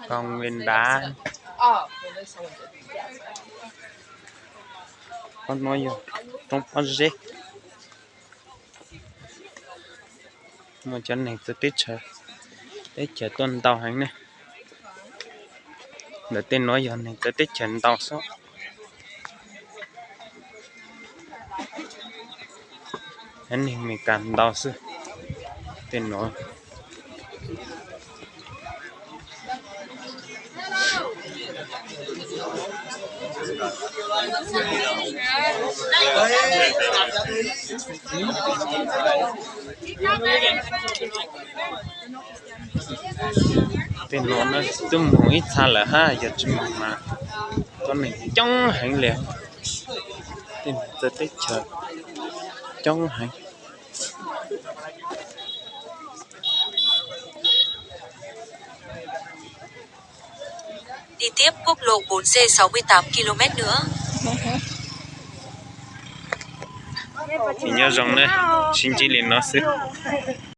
Công viên đá. Qhov no yog roob pob zeb. Muaj cov neeg txawv teb chaws, teb chaws tuaj ntau heev ne. Ntawm tej nuav yog neeg txawv teb chaws ntau xwb. Neeg Meskas ntau xwb. Tej nuav Tej no twb moog ib txha lawm hab, yog tsi moog mas tuab neeg coob heev li. Tej txawv teb chaws coob heev. Đi tiếp quốc lộ bốn C sáu mươi tám ki-lô-met nữa. Nyob zoo na, sib ntsib li no xwb.